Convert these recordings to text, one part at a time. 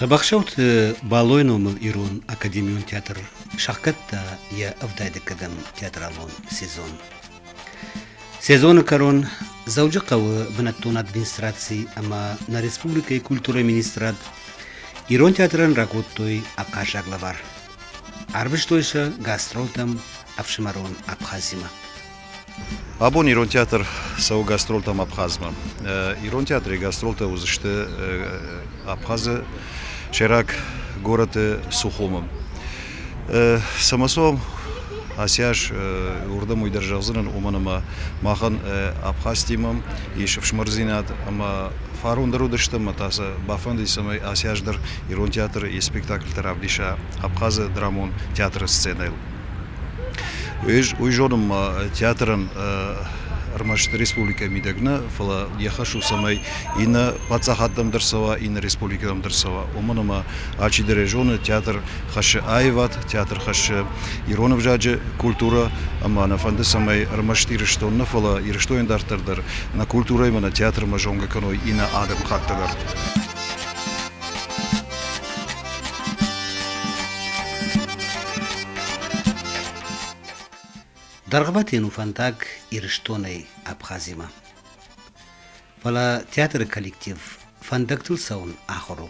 Тӕбӕхсӕуты Балойы номыл Ирон академион театр сӕхгӕдта йӕ ӕвдайдыккӕгӕм театралон сезон. Сезоны кӕрон Дзӕуджыхъӕуы бынӕттон администраци ӕмӕ нӕ республикӕйы культурӕйы министрад Ирон театрӕн ракодтой ахъаззаг лӕвар. Арвыстой сӕ гастролтӕм ӕфсымӕрон Абхазимӕ. Абон Ирон театр цӕуы гастролтӕм Абхазмӕ. Ирон театры гастролтӕ уыдзысты Абхазы сӕйраг горӕты Сухумы. Цӕмӕ цӕуӕм ацы аз уырдӕм уый дӕр зӕгъдзынӕн, уымӕн ӕмӕ махӕн Абхазтимӕ ис ӕфсымӕрдзинад ӕмӕ фарон дӕр уыдысты ӕмӕ та сӕ бафӕндыд, цӕмӕй ацы аз дӕр Ирон театры йе спектакльтӕ равдиса Абхазы драмон театры сценӕйыл. Уый зонын ма театрӕн ӕрмӕст республикӕйы мидӕг нӕ, фӕлӕ йӕ хӕс у, цӕмӕй иннӕ паддзахадтӕм дӕр цӕуа, иннӕ республикӕтӕм дӕр цӕуа. Уымӕн ӕмӕ алчидӕр ӕй зоны, театр хӕссы аивад, театр хӕссы ирон ӕвзаджы культурӕ ӕмӕ нӕ фӕнды, цӕмӕй ӕрмӕст Ирыстон нӕ, фӕлӕ Ирыстонӕн дарддӕр дӕр нӕ культурӕимӕ, нӕ театрмӕ зонгӕ кӕной иннӕ адӕмыхаттӕ дӕр. Дӕргъвӕтин у фӕндаг Ирыстонӕй Абхазимӕ. Фӕлӕ театры коллектив фӕндӕгтыл цӕуын ахуыр у.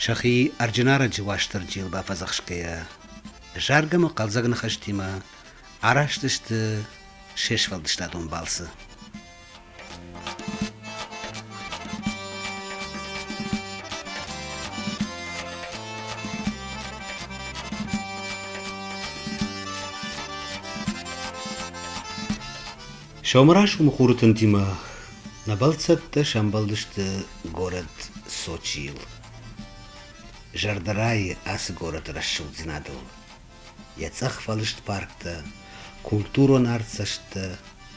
Сӕхи Ӕрджынарӕджы Уастырджийыл бафӕдзӕхсгӕйӕ, заргӕ ӕмӕ хъӕлдзӕг ныхӕстимӕ араст сты се сфӕлдыстадон балцы. Сӕумӕрайсомы хуры тынтимӕ нӕ бӕлццӕттӕ сӕмбӕлдысты горӕт Сочийыл. Зӕрдӕрайы ацы горӕты рӕсугъддзинадыл. Йӕ цъӕх фӕлыст парктӕ, культурон артдзӕсттӕ,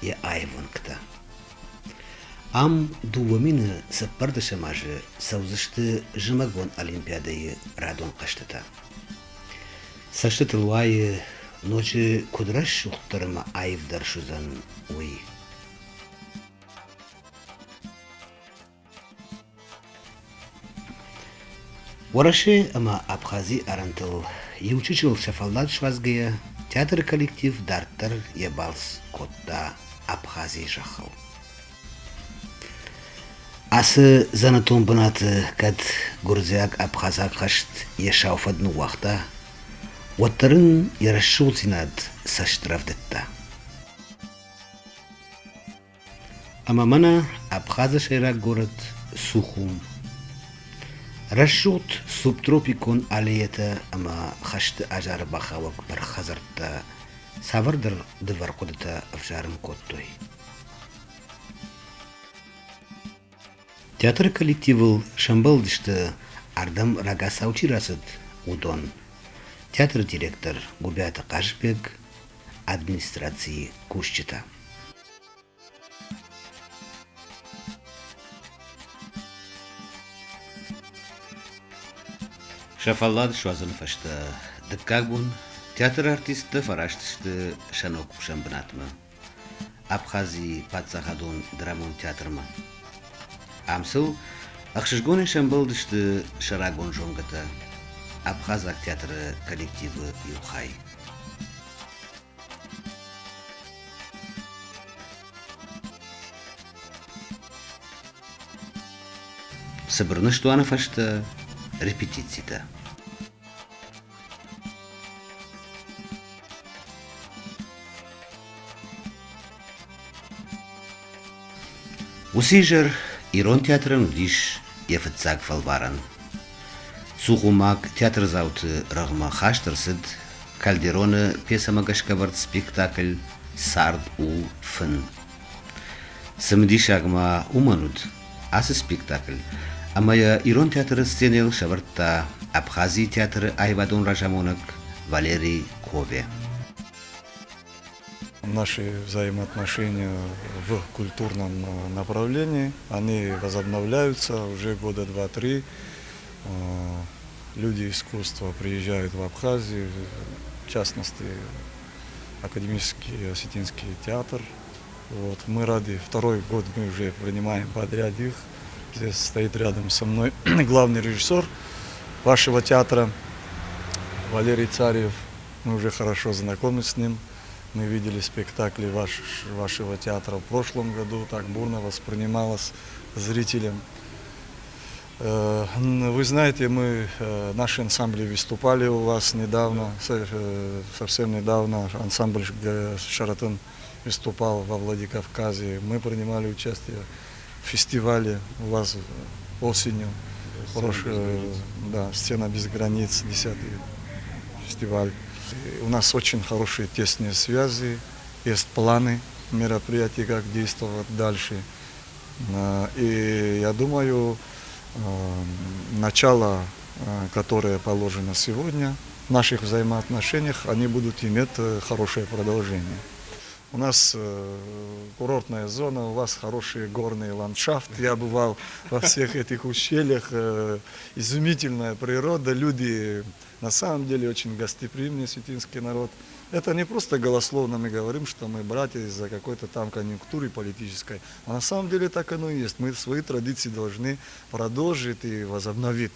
йӕ аив уынгтӕ. Ам 2014 азы цӕудзысты зымӕгон Олимпиадӕйы радон хъӕзтытӕ. Цӕстытыл уайы, ноджы куыд рӕсугъддӕр ӕмӕ аивдӕр суыдзӕн, уый. Уӕрӕсе ӕмӕ Абхазийы арӕнтыл иучысыл сӕ фӕллад суадзгӕйӕ, театры коллектив дарддӕр йӕ балц кодта Абхазийы зӕххыл. Ацы дзӕнӕтон бынаты кӕд гуырдзиаг-абхазаг хӕст йӕ сау фӕд ныууагъта, уӕддӕр ын йӕ рӕсугъддзинад цӕст рӕвдыдта. Ӕмӕ мӕнӕ Абхазы сӕйраг горӕт Сухум. Рӕсугъд субтропикон аллеятӕ ӕмӕ хӕсты азары бахауӕг пырх хӕдзӕрттӕ цавӕрдӕр дывӕр хъуыдытӕ ӕвзарын кодтой. Театры коллективыл сӕмбӕлдысты, ардӕм рагацау чи рацыд, уыдон. Театры директор Гуыбиаты Хъазбег, администрацийы кусджытӕ. Сӕ фӕллад суадзыны фӕстӕ дыккаг бон театры артисттӕ фӕраст сты сӕ ног кусӕн бынатмӕ, Абхазийы паддзахадон драмон театрмӕ. Ам сыл ӕхсызгонӕй сӕмбӕлдысты сӕ рагон зонгӕтӕ, абхазаг театры коллективы иу хай. Цыбыр ныстуаны фӕстӕ репетицитӕ. Уыцы изӕр Ирон театрӕн уыдис йӕ фыццаг фӕлварӕн. Сухумаг театрдзауты рӕгъмӕ хаст ӕрцыд Кальдероны пьесӕмӕ гӕсгӕ ӕвӕрд спектакль «Цард у фын». Цымыдисаг ма уымӕн уыд ацы спектакль, ӕмӕ йӕ Ирон театры сценӕйыл сӕвӕрдта Абхазийы театры аивадон разамонӕг Валерий Кове. Наши взаимоотношения в культурном направлении, они возобновляются уже года два-три. Люди искусства приезжают в Абхазию, в частности, Академический осетинский театр. Вот, мы рады, второй год мы уже принимаем подряд их. Здесь стоит рядом со мной главный режиссер вашего театра Валерий Царев. Мы уже хорошо знакомы с ним. Мы видели спектакли вашего театра в прошлом году, так бурно воспринималось зрителям. Вы знаете, мы, наши ансамбли выступали у вас недавно, совсем недавно. Ансамбль «Шаратын» выступал во Владикавказе. Мы принимали участие в фестивале у вас осенью. Да, «Сцена без границ», 10-й фестиваль. И у нас очень хорошие тесные связи, есть планы мероприятий, как действовать дальше. И я думаю, начало, которое положено сегодня в наших взаимоотношениях, они будут иметь хорошее продолжение. У нас курортная зона, у вас хороший горный ландшафт. Я бывал во всех этих ущельях. Изумительная природа, люди на самом деле очень гостеприимный осетинский народ. Это не просто голословно мы говорим, что мы братья из-за какой-то там конъюнктуры политической. А на самом деле так оно и есть. Мы свои традиции должны продолжить и возобновить.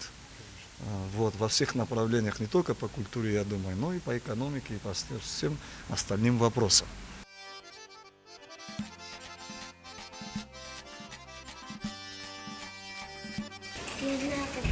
Вот, во всех направлениях, не только по культуре, я думаю, но и по экономике, и по всем остальным вопросам. Не знаю, как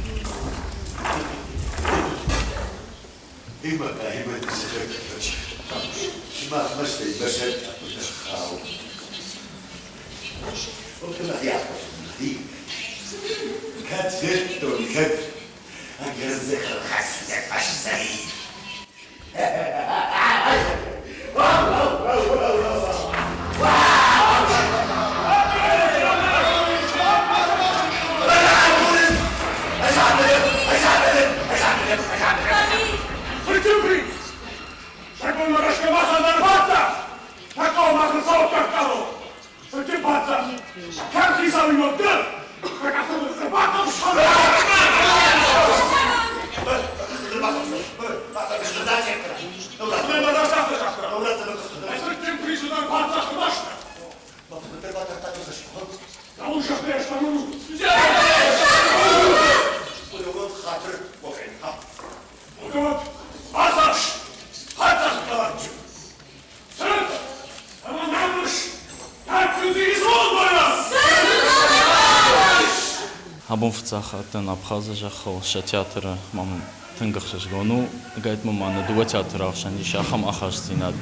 Абон фыццаг хатт дӕн Абхазы зӕххыл, сӕ театры мӕм тынг ӕхсызгон у. Ӕгайтма ма нӕ дыууӕ театры ӕхсӕн ис ахӕм ахастдзинад.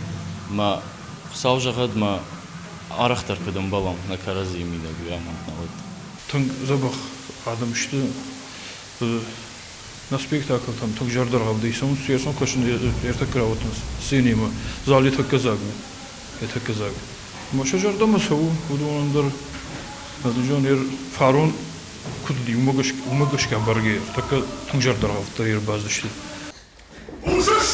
Мӕ Хуыцау зӕгъӕд, мӕ арӕхдӕр куыд ӕмбӕлӕм нӕ кӕрӕдзийы мидӕг, уый амонд нӕ уӕд. Тынг дзӕбӕх адӕм сты. Нӕ спектаклтӕм тынг зӕрдӕргъӕвдӕй цӕуынц, йӕ кӕсын ӕртӕккӕ рауадтӕн сценӕмӕ. Зал йӕ тӕккӕ дзаг у, йӕ тӕккӕ дзаг. Ӕмӕ сӕ зӕрдӕмӕ цӕуы уыдонӕн дӕр. Зон, фарон куыд уыди, уымӕ гӕсгӕ бӕргӕ ӕртӕккӕ тынг зӕрдӕргъӕвддӕр ӕрбацыдысты. Хъусыс?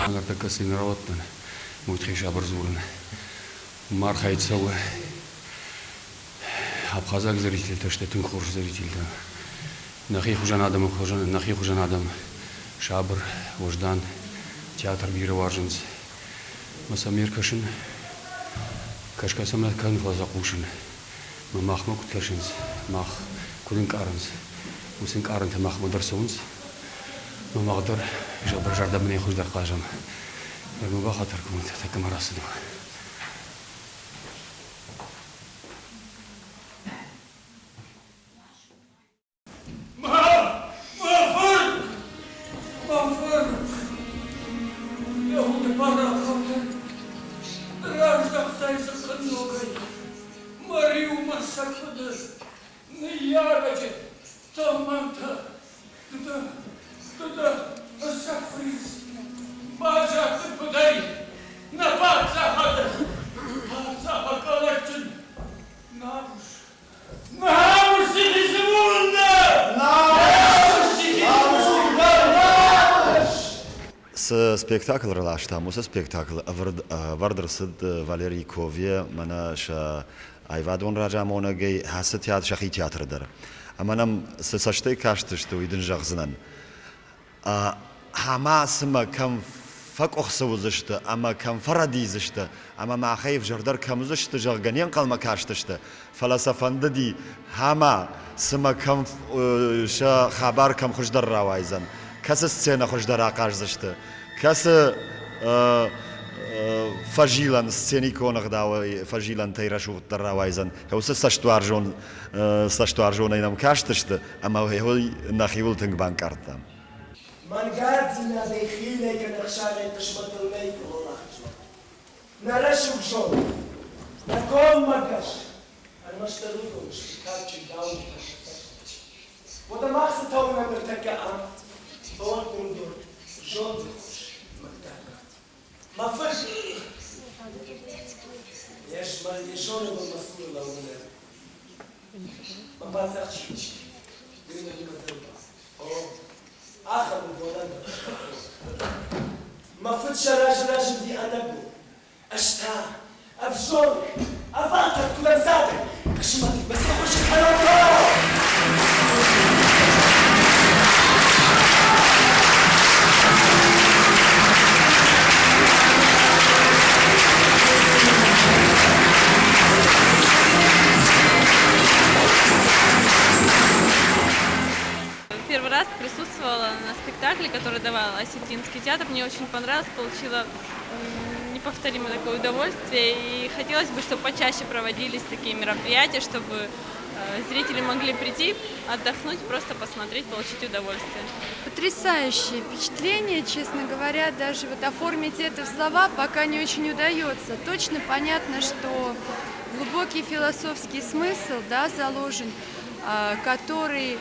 Ныртӕккӕ сын рауадтӕн, уый тыххӕй сабыр дзурын. Мӕ архайд цӕуы. Абхазаг зрительтӕ сты тынг хорз зрительтӕ. Нӕхи хуызӕн адӕмы хуызӕн, нӕхи хуызӕн адӕм сабыр, уӕздан, театр бирӕ уарзынц. Мӕ сӕм не ркӕсын, кӕсгӕ сӕм нӕ кӕнын, фӕлӕ сӕ хъусын. Мӕ махмӕ куыд кӕсынц, мах куыд ӕнкъарынц, уыцы ӕнкъарӕнтӕ махмӕ дӕр цӕуынц. Мӕ мах дӕр зӕрдӕбынӕй хуыздӕр хъазӕм. Мӕ бахатыр кӕнут, тӕккӕ ма рацыд. Мӕ, мӕ фырт! Мӕ фырт! Йӕ уды парахатӕй раздӕхтӕй дзыхъхъынногӕй мӕ риумӕ сӕ фыды ныййарӕджы тӕлмӕнтӕ. Ды дӕ, ды дӕ ӕцӕг принц, баззадты фыдӕй нӕ паддзахады паддзахы къӕлӕтджын намыс. Цы спектакль раластам, уыцы спектаклы ӕвӕрд ӕрцыд Валерий Ковье мӕнӕ сӕ аивадон разамонӕгӕй ацы театр, сӕхи театры дӕр. Ӕмӕ нӕм цы цӕстӕй кастысты, уый дын зӕгъдзынӕн. Ӕмӕ цымӕ кӕм фӕкъуыхцы уыдзысты ӕмӕ кӕм фӕрӕдийдзысты ӕмӕ махӕй ӕвзӕрдӕр кӕм уыдзысты, зӕгъгӕ, не нхъӕлмӕ кастысты, фӕлӕ сӕ фӕндыди, ӕмӕ цымӕ кӕм сӕ хабар кӕм хуыздӕр рауайдзӕн, кӕцы сценӕ хуыздӕр ахъаздзысты, кӕцы фӕзилӕн сценикон ӕгъдауӕй фӕзилӕнтӕй рӕсугъддӕр рауайдзӕн, уыцы цӕстуарзон цӕстуарзонӕй нӕм кастысты ӕмӕ уый нӕхиуыл тынг банкъардтам. Мӕнгарддзинадӕй хинӕй кӕнӕ ӕхсарӕй хъысмӕтыл нӕй фӕуӕлахиз. Нӕ рӕсуг зонд, нӕ коммӕгӕс, ӕрмӕстдӕр уыдон сты кадджын дауджытӕ сӕ цӕстыты. Уӕдӕ мах цы тауынӕм ныртӕккӕ ам, фӕуӕд бындур, зонды хос, мыггаг. Мӕ фыд! Йе зонӕгыл мӕ цуры лӕууы Мӕ паддзах чи у, уый мӕнимӕ дӕр О, ахӕм уыдонӕн Мӕ фыд сӕ разы разынди ӕнӕгуыр, ӕз та, ӕвзонг, ӕвӕлтӕрд куыд ӕнцадӕй, хъысмӕтимӕ цы хуызы кӕнон тох? Первый раз присутствовала на спектакле, который давал Осетинский театр. Мне очень понравилось, получила неповторимое такое удовольствие. И хотелось бы, чтобы почаще проводились такие мероприятия, чтобы зрители могли прийти, отдохнуть, просто посмотреть, получить удовольствие. Потрясающее впечатление, честно говоря, даже вот оформить это в слова пока не очень удается. Точно понятно, что глубокий философский смысл, да, заложен, который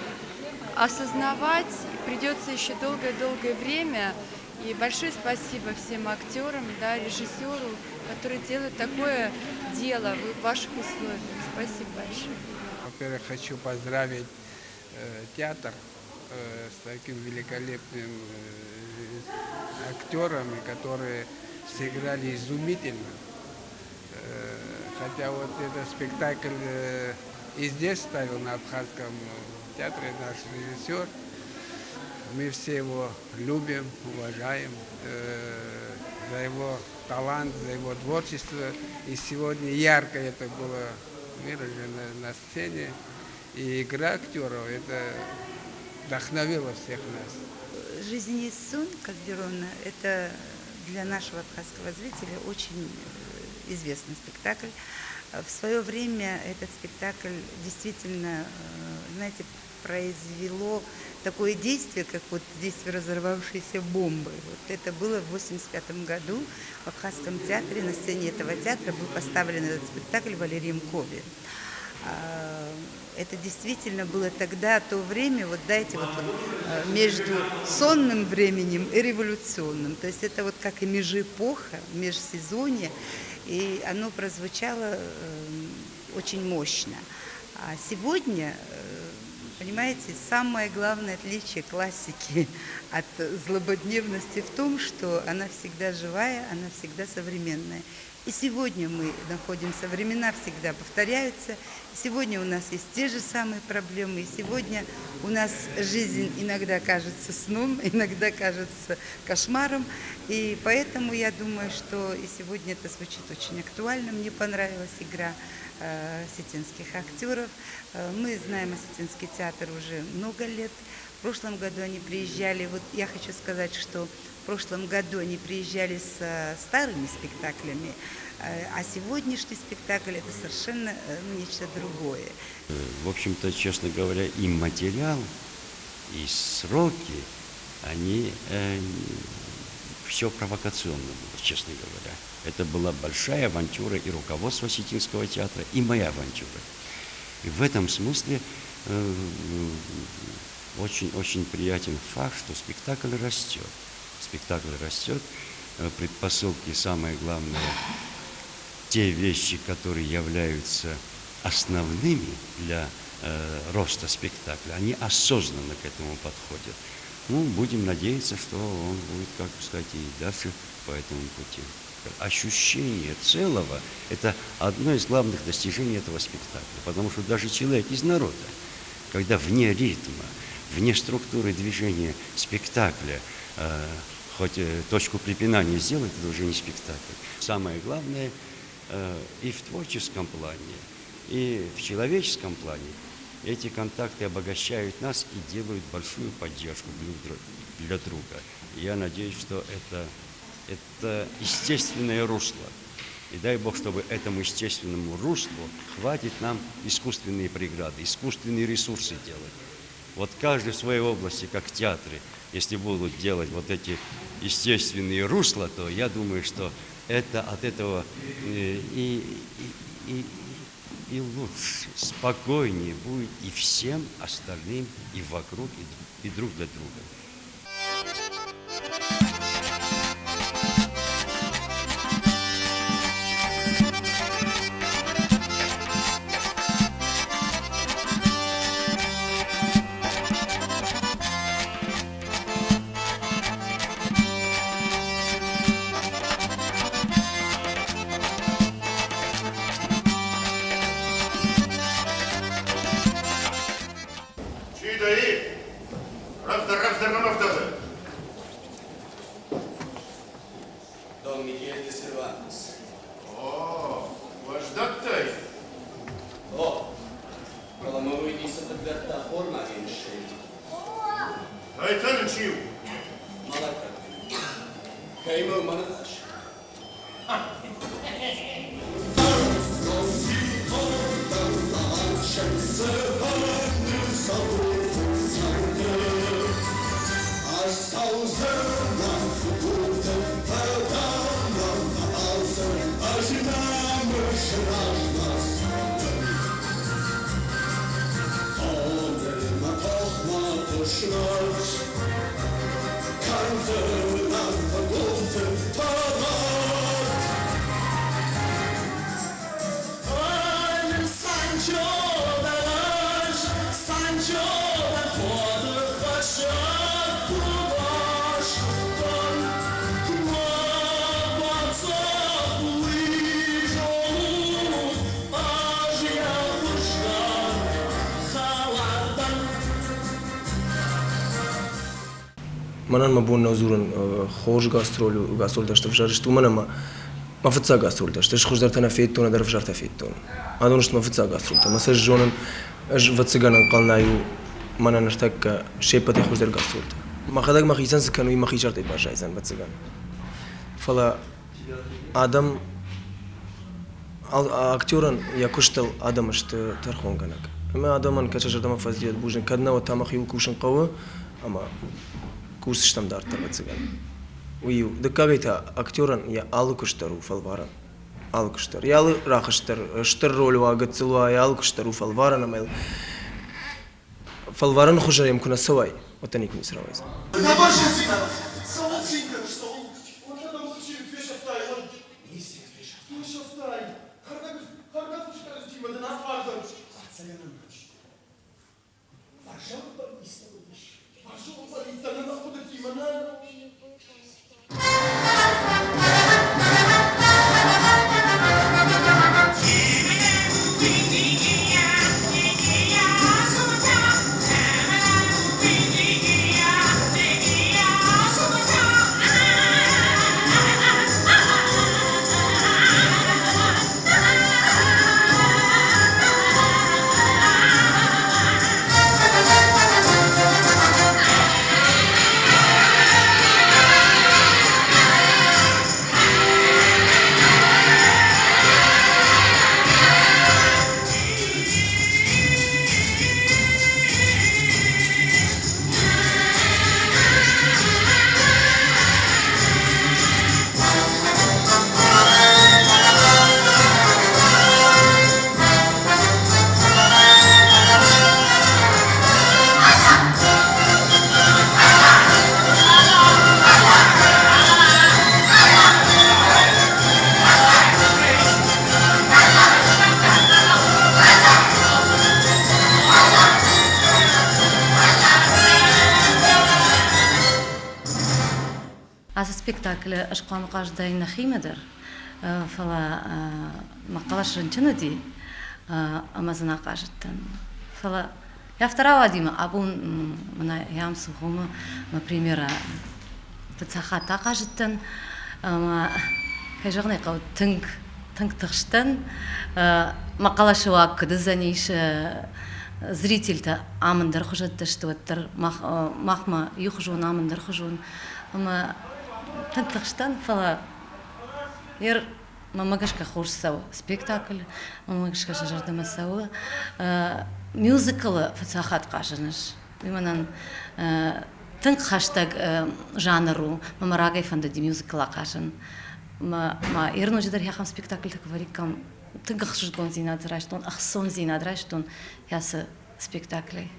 осознавать придется еще долгое-долгое время. И большое спасибо всем актерам, да, режиссеру, которые делают такое дело в ваших условиях. Спасибо большое. Во-первых, хочу поздравить театр с таким великолепным актерами, которые сыграли изумительно. Хотя вот этот спектакль и здесь ставил на Абхазском театре наш режиссер. Мы все его любим, уважаем за его талант, за его творчество. И сегодня ярко это было выражено на сцене. И игра актеров это вдохновила всех нас. «Жизнь есть сон» Кальдерона – это для нашего абхазского зрителя очень известный спектакль. В свое время этот спектакль действительно, знаете, произвело такое действие, как вот действие разорвавшейся бомбы. Вот это было в 1985 году в Абхазском театре. На сцене этого театра был поставлен этот спектакль Валерием Кови. Это действительно было тогда то время, вот дайте вот, вот между сонным временем и революционным. То есть это вот как и межэпоха, межсезонье, и оно прозвучало очень мощно. А сегодня, понимаете, самое главное отличие классики от злободневности в том, что она всегда живая, она всегда современная. И сегодня мы находимся, времена всегда повторяются. Сегодня у нас есть те же самые проблемы. И сегодня у нас жизнь иногда кажется сном, иногда кажется кошмаром. И поэтому я думаю, что и сегодня это звучит очень актуально. Мне понравилась игра осетинских актеров. Мы знаем осетинский театр уже много лет. В прошлом году они приезжали, вот я хочу сказать, что в прошлом году они приезжали с старыми спектаклями, а сегодняшний спектакль это совершенно нечто другое. В общем-то, честно говоря, и материал, и сроки, они все провокационно было, честно говоря. Это была большая авантюра и руководство Осетинского театра, и моя авантюра. И в этом смысле очень-очень приятен факт, что спектакль растет. Спектакль растет. Предпосылки, самое главное, те вещи, которые являются основными для роста спектакля, они осознанно к этому подходят. Ну, будем надеяться, что он будет, как сказать, и дальше по этому пути. Ощущение целого – это одно из главных достижений этого спектакля, потому что даже человек из народа, когда вне ритма, вне структуры движения спектакля, хоть точку препинания сделать, это уже не спектакль. Самое главное и в творческом плане, и в человеческом плане эти контакты обогащают нас и делают большую поддержку для друга. Я надеюсь, что это естественное русло. И дай Бог, чтобы этому естественному руслу хватит нам искусственные преграды, искусственные ресурсы делать. Вот каждый в своей области, как театры, если будут делать вот эти естественные русла, то я думаю, что это от этого и лучше, спокойнее будет и всем остальным, и вокруг, и друг для друга. Чи дӕ и? Рӕвдздӕр-рӕвдздӕр нӕм ӕвдӕлы. Дон Мигель де Сервантес. О, уӕздӕттӕй? О, фӕлӕ мӕ уый ницы хъыгдардта хормагӕй ныссӕйын. Айтӕн ын чи у? Мӕлӕттаг. Кӕимӕ у мӕ ныхас? Мӕнӕн мӕ бон нӕу дзурын хорз гастроль гастрольтӕ сты ӕвзӕр сты, уымӕн ӕмӕ мӕ фыццаг гастрольтӕ сты. Ӕз хуыздӕртӕ нӕ федтон, ӕндӕр ӕвзӕртӕ федтон. Адон сты мӕ фыццаг гастрольтӕ. Мӕ сӕ зонын, ӕз ӕвӕццӕгӕн ӕнхъӕл нӕй у мӕнӕн ныртӕккӕ се ппӕтӕй хуыздӕр гастрольтӕ. Мӕхӕдӕг мӕхицӕн цы кӕнын, уый мӕхи зӕрдӕйы баззайдзӕн, ӕвӕццӕгӕн. Фӕлӕ адӕм актерӕн йӕ куыстыл адӕм сты тӕрхонгӕнӕг. Ӕмӕ адӕмӕн кӕд сӕ зӕрдӕмӕ фӕззийӕд бузныг, кӕд нӕ, уӕд та мӕхиуыл кусын хъӕуы ӕмӕ кусдзыстӕм дарддӕр, ӕвӕццӕгӕн. Уый иу. Дыккагӕй та актерӕн йӕ алы куыст дӕр у фӕлварӕн. Алы куыст дӕр. Йӕ алы рахызт дӕр стыр роль уа, гыццыл уа, йӕ алы куыст дӕр у фӕлварӕн ӕмӕ йыл фӕлварӕн хуызӕй йӕм куы нӕ цӕуай, уӕд дӕ никуы ницы рауайдзӕн. Цӕуыл цин кӕныс, цӕуыл? Уӕдӕ дӕ уыцы чызг фесӕфтай, уӕд ницы фесӕфтай. Хӕргӕфысгӕнджытимӕ дын афардӕн. Ӕцӕгӕн бӕрзонд бӕллицтӕ уыдис. Бӕрзонд бӕллицтӕ нӕ хъуыдытимӕ нӕ. спектаклы ӕз хъуамӕ хъазыдаин нӕхимӕ дӕр, фӕлӕ мӕ хъӕлӕс рынчын уыди ӕмӕ дзы нӕ хъазыдтӕн. Фӕлӕ афтӕ рауади мӕ абон мӕнӕ ам Сухумы мӕ премьерӕ фыццаг хатт ахъазыдтӕн ӕмӕ, кӕй зӕгъын ӕй хъӕуы, тынг тынг тыхстӕн. Мӕ хъӕлӕсы уаг куыд уыдзӕнис, зрительтӕ ам ӕндӕрхуызӕттӕ сты, уӕддӕр махмӕ иухуызон, ам ӕндӕрхуызон. Ӕмӕ тынг тыхстӕн, фӕлӕ ер мӕнмӕ гӕсгӕ хорз цӕуы спектакль, мӕнмӕ гӕсгӕ сӕ зӕрдӕмӕ цӕуы. Мюзиклы фыццаг хатт хъазын ӕз. Уый мӕнӕн тынг хӕстӕг жанр у. Мӕ рагӕй фӕндыди мюзикл ахъазын. Ма ноджы дӕр ахӕм спектакльтӕ куы вӕриккам, тынг ӕхсызгондзинад райстон, ӕхцондзинад райстон ацы спектаклӕй.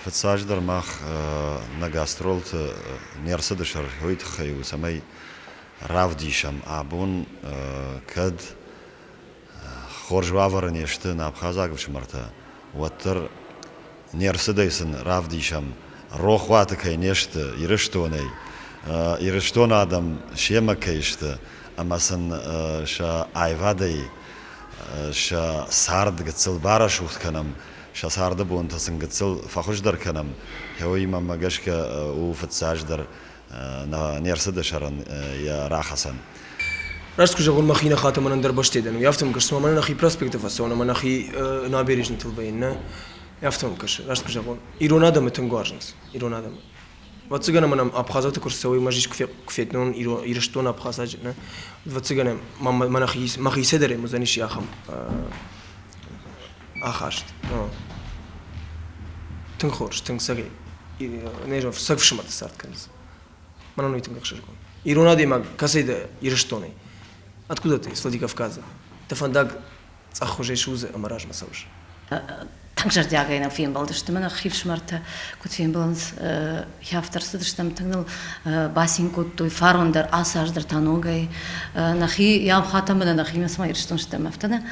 Фыццаджыдӕр мах нӕ гастролты не рцыды сӕр уый тыххӕй у, цӕмӕй равдисӕм абон кӕд хорз уавӕры не сты нӕ абхазаг ӕфсымӕртӕ, уӕддӕр не рцыдӕй сын равдисӕм, рохуаты кӕй не сты Ирыстонӕй, Ирыстоны адӕм семӕ кӕй сты ӕмӕ сын сӕ аивадӕй сӕ цард гыццыл барӕсугъд кӕнӕм, сӕ царды бонтӕ сын гыццыл фӕхуыздӕр кӕнӕм, уыимӕ мӕ гӕсгӕ у фыццаджыдӕр не рцыды сӕрӕн йӕ рахӕцӕн. Раст куы зӕгъон, мӕхи нӕ хатӕм ӕндӕр бӕстӕ дӕн, уый афтӕ мӕм кӕсы, цыма мӕнӕ нӕхи проспекты фӕцӕуын ӕмӕ нӕхи набережнитыл вӕййын, нӕ? Афтӕ мӕм кӕсы, раст куы зӕгъон. Ирон адӕмы тынг уарзынц, ирон адӕмы. Ӕвӕццӕгӕн ӕмӕ нӕм абхазӕгты куы рцӕуой, мӕ куы федтон Ирыстон абхазаджы, нӕ? Ӕвӕццӕгӕн мӕ мӕхицӕй дӕр уыдзӕнис ахӕм ахаст. Тынг хорз, тынг цӕгӕй. Не зон, цӕг фсымӕрты цард кӕнынц. Мӕнӕн уый тынг ӕхсызгон. Ирон адӕймаг кӕцӕй дӕ Ирыстонӕй? Откуда ты? С Владикавказа. Дӕ фӕндаг цъӕххуызӕй судзы ӕмӕ размӕ цӕуыс. Тынг зӕрдиагӕй нӕ фембӕлдысты. Мӕнӕ хи фсымӕртӕ куыд фембӕлынц, хӕфт ӕрцыдыстӕм, тынг ныл бацин кодтой. Фарон дӕр, ацы аз дӕр та ногӕй. Нӕхи йӕм хатӕм, мӕнӕ нӕхимӕ цыма Ирыстон стӕм, афтӕ нӕ?